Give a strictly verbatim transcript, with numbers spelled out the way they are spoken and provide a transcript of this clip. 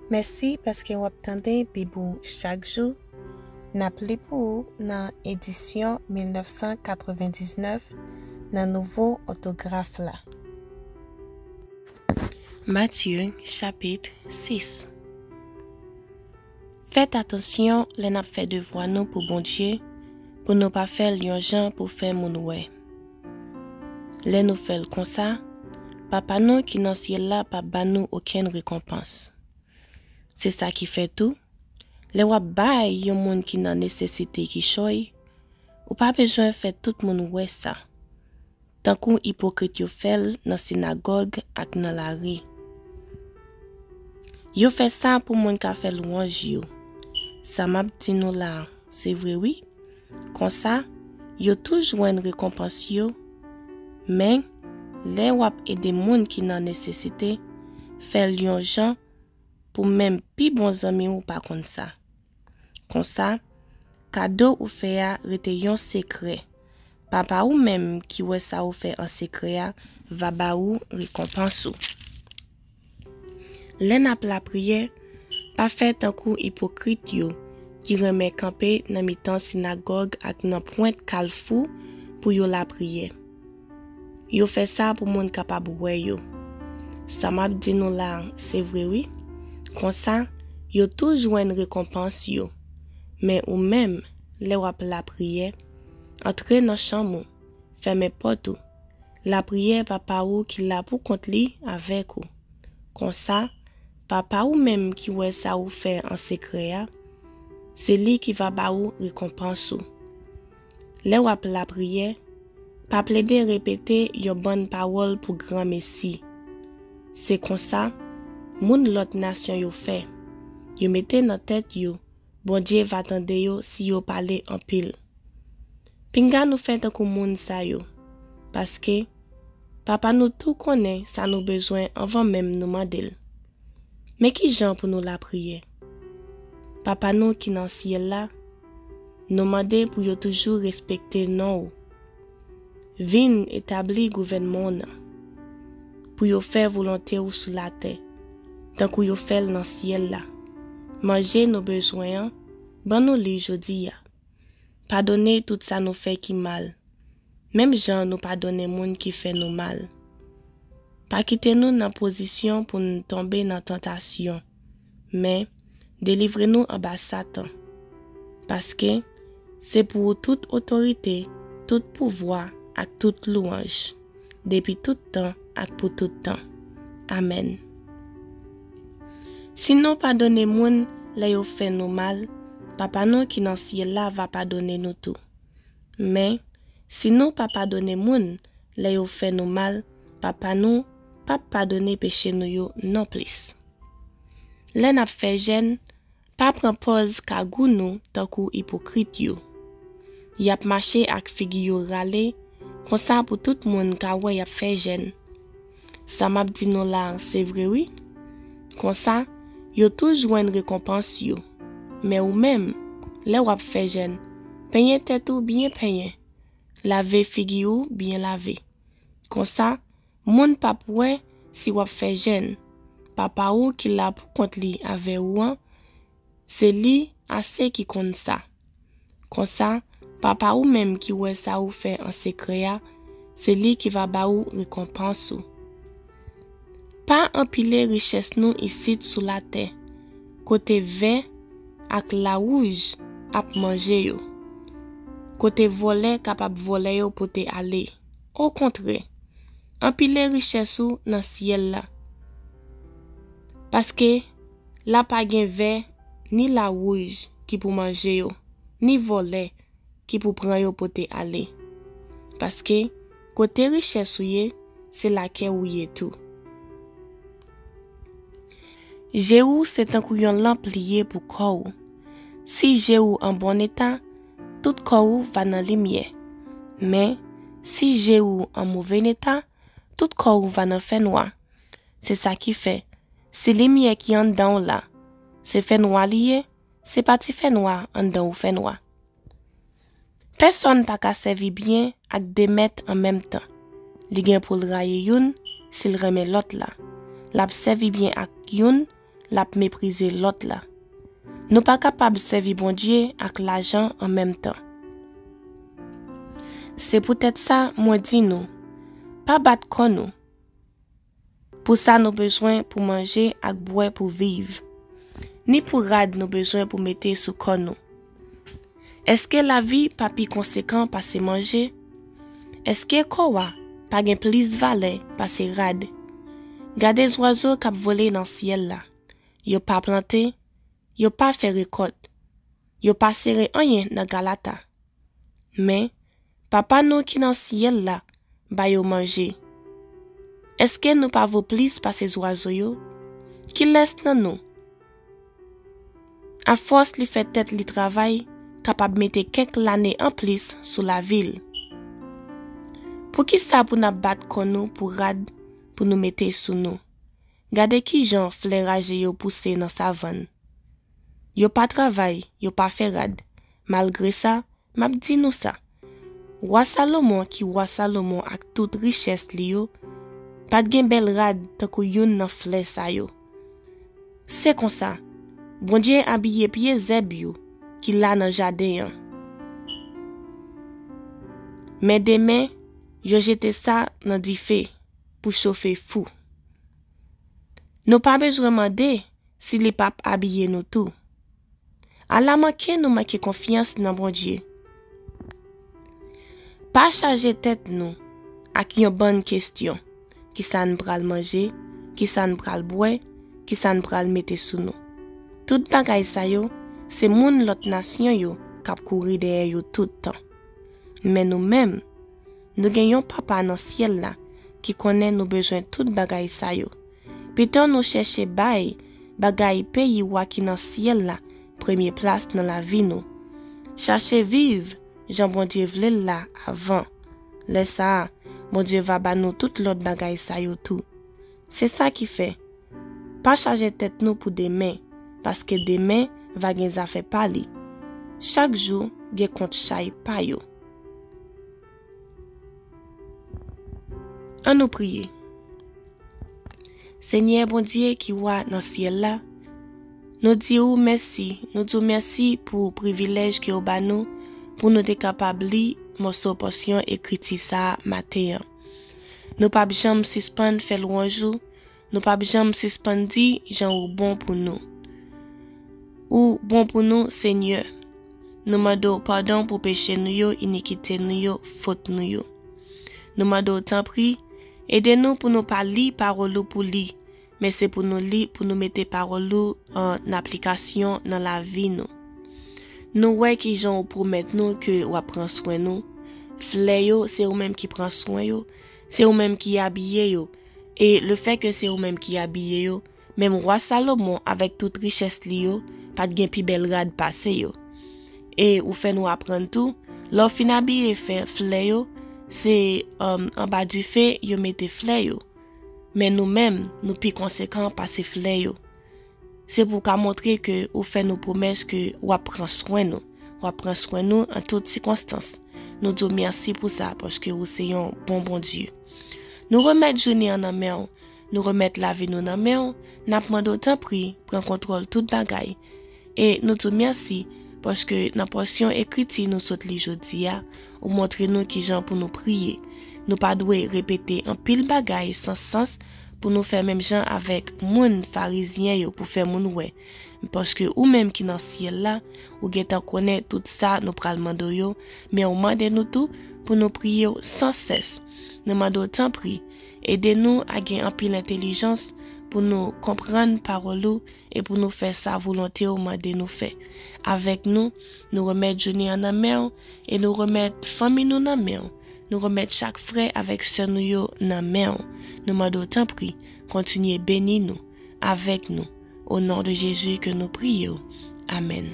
Mèsi paske w ap tande Bib ou chak jou. N ap li pou ou nan edisyon mil nèf san katrevendiznèf nan nouvo òtograf la. Matye, chapit sis. Fèt atansyon lè n ap fè devwa nou pou Bondye, pou nou pa fè l yon jan pou fè moun wè. Lè nou fè l konsa, Papa nou ki nan syèl la p ap ba nou okenn rekonpans. Se sa ki fè tou, lè w ap bay yon moun ki nan nesesite kichòy, ou pa bezwen fè tout moun wè sa, tankou ipokrit yo fè l nan sinagòg ak nan lari. Yo fè sa pou moun ka fè lwanj yo. Sa m ap di nou la a, se vre wi. Konsa, yo tou jwenn rekonpans yo. Men, lè w ap ede moun ki nan nesesite, fè l yon jan pou menm pi bon zanmi w pa konn sa. Konsa, kado ou fè a rete yon sekrè. Papa ou menm ki wè sa ou fè an sekrè a va ba ou rekonpans ou. Lè n ap lapriyè, pa fè tankou ipokrit yo ki renmen kanpe nan mitan sinagòg ak nan pwent kalfou pou yo lapriyè. Yo fè sa pou moun kapab wè yo. Sa m ap di nou la a, se vre wi. Konsa, yo tou jwenn rekonpans yo. Men ou menm, lè w ap lapriyè, antre nan chanm ou, fèmen pòt ou. Lapriyè Papa ou ki la pou kont li avèk ou. Konsa, Papa ou menm ki wè sa ou fè an sekrè a, se li ki va ba ou rekonpans ou. Lè w ap lapriyè, pa plede repete yon bann pawòl pou granmesi. Se konsa, moun lòt nasyon yo fè. Yo mete nan tèt yo, Bondye va tande yo si yo pale anpil. Pinga nou fè tankou moun sa yo, paske Papa nou tou konnen sa nou bezwen anvan menm nou mande l. Men ki jan pou nou lapriyè? Papa nou ki nan syèl la, nou mande pou yo toujou respekte non w. Vin etabli gouvènman w nan, pou yo fè volonte w sou latè, tankou yo fè l nan syèl la. Manje nou bezwen an, ban nou li jodi a. Padone tout sa nou fè ki mal, menm jan nou padone moun ki fè nou mal. Pa kite nou nan pozisyon pou n tonbe nan tantasyon, men delivre nou anba Satan. Paske se pou ou tout otorite, tout pouvwa ak tout lwanj, depi tout tan ak pou tout tan. Amèn. Si nou padone moun lè yo fè nou mal, Papa nou ki nan syèl la va padone nou tou. Men, si nou pa padone moun lè yo fè nou mal, Papa nou p ap padone peche nou yo nonplis. Lè n ap fè jèn, pa pran pòz kagou nou tankou ipokrit yo. Y ap mache ak figi yo rale, konsa pou tout moun ka wè y ap fè jèn. Sa m ap di nou la a, se vre wi. Konsa, yo tou jwenn rekonpans yo. Men ou menm, lè w ap fè jèn, penyen tèt ou byen penyen, lave figi ou byen lave. Konsa, moun p ap wè si w ap fè jèn. Papa ou ki la pou kont li avè ou an, se li ase ki konn sa. Konsa, Papa ou menm ki wè sa ou fè an sekrè a, se li ki va ba ou rekonpans ou. Pa anpile richès nou isit sou latè, kote vè ak lawouj ap manje yo, kote vòlè kapab vòlè yo pote ale. Okontrè, anpile richès ou nan syèl la. Paske la pa gen vè ni lawouj ki pou manje yo, ni vòlè ki pou pran yo pote ale. Paske kote richès ou ye, se la kè ou ye tou. Je ou se tankou yon lanp li ye pou kò ou. Si je ou an bon eta, tout kò ou va nan limyè. Men, si je ou an move eta, tout kò ou va nan fènwa. Se sa ki fè, si limyè ki anndan w la, se fènwa li ye, se pa ti fènwa anndan ou fènwa. Pèsonn pa ka sèvi byen ak de mèt an menm tan. Li gen pou l rayi youn si l renmen lòt la. l ap sèvi byen ak youn, l ap meprize lòt la. Nou pa kapab sèvi Bondye ak lajan an menm tan. Se poutèt sa mwen di nou, pa bat kò nou. Pou sa nou bezwen pou manje ak bwè pou viv. Ni pou rad nou bezwen pou mete sou kò nou. Èske lavi pa pi konsekan pase manje? Èske kò a pa gen plis valè pase rad? Gade zwazo k ap vole nan syèl la. Yo pa plante, yo pa fè rekòt, yo pa sere anyen nan galata. Men, Papa nou ki nan syèl la ba yo manje. Èske nou pa vo plis pase zwazo yo? Kilès nan nou, afòs li fè tèt li travay, kapab mete kèk lane anplis sou lavi l? Poukisa pou n ap bat kò nou pou rad pou nou mete sou nou? Gade kijan flè raje yo pouse nan savann. Yo pa travay, yo pa fè rad. Malgre sa, m ap di nou sa. Wa Salomon ki wa Salomon ak tout richès li yo, pa t gen bèl rad tankou youn nan flè sa yo. Se konsa, Bondye abiye pye zèb yo ki la nan jaden an. Men demen, yo jete sa nan dife pou chofe fou. Nou pa bezwen mande si li p ap abiye nou tou. Ala manke nou manke konfyans nan Bondye. Pa chaje tèt nou ak yon bann kesyon. Kisa n pral manje? Kisa n pral bwè? Kisa n pral mete sou nou? Tout bagay sa yo, se moun lòt nasyon yo k ap kouri dèyè yo tout tan. Men nou menm, nou gen yon Papa nan syèl la ki konnen nou bezwen tout bagay sa yo. Pito nou chèche bay bagay peyi Wa ki nan syèl la premye plas nan lavi nou. Chache viv jan Bondye vle l la avan. Lè sa a, Bondye va ba nou tout lòt bagay sa yo tou. Se sa ki fè, pa chaje tèt nou pou demen, paske demen va gen zafè pa li. Chak jou gen kont chay pa yo. An nou priye. Senyè Bondye ki wa nan syèl la, nou di ou mèsi, nou di ou mèsi pou privilèj ke ou ba nou, pou nou te kapab li mòso pòsyon ekriti sa a maten an. Nou p ap janm sispann fè lwanj ou, nou p ap janm sispann di jan ou bon pou nou. Ou bon pou nou, Senyè. Nou mande w padon pou peche nou yo, inikite nou yo, fot nou yo. Nou mande w tanpri, ede nou pou nou pa li pawòl ou pou li, men se pou nou li, pou nou mete pawòl ou an aplikasyon nan lavi nou. Nou wè kijan ou pwomèt nou ke w ap pran swen nou. Flè yo, se ou menm ki pran swen yo, se ou menm ki abiye yo. E lefètke se ou menm ki abiye yo, menm wa Salomon avèk tout richès li yo, pa t gen pi bèl rad pase yo. E ou fè nou aprann tou, lè w fin abiye fè flè yo, se, um, anba dife yo mete flè yo. Men nou menm, nou pi konsekan pase flè yo. Se pou w ka montre ke ou fè nou pwomès ke w ap pran swen nou. W ap pran swen nou an tout sikonstans. Nou di w mèsi pou sa, paske ou se yon bon Bondye. Nou remèt jounen an nan men w. Nou remèt lavi nou nan men w. N ap mande w tanpri, pran kontwòl tout bagay. E nou di w mèsi, paske nan pòsyon ekriti nou sot li jodi a, ou montre nou kijan pou nou priye. Nou pa dwe repete anpil bagay san sans pou nou fè menm jan avèk moun farizyen yo pou fè moun wè. Paske ou menm ki nan syèl la, ou gentan konnen tout sa nou pral mande w yo, men ou mande nou tou pou nou priye w san sès. Nou mande w tanpri, ede nou a gen anpil entèlijans pou nou konprann pawòl ou e pou nou fè sa volonte w mande nou fè. Avèk nou, nou remèt jounen an nan men w e nou remèt fanmi nou nan men w. Nou remèt chak frè avèk sè nou yo nan men w. Nou mande w tanpri, kontinye beni nou, avèk nou. O non de Jezi ke nou priye w. Amèn.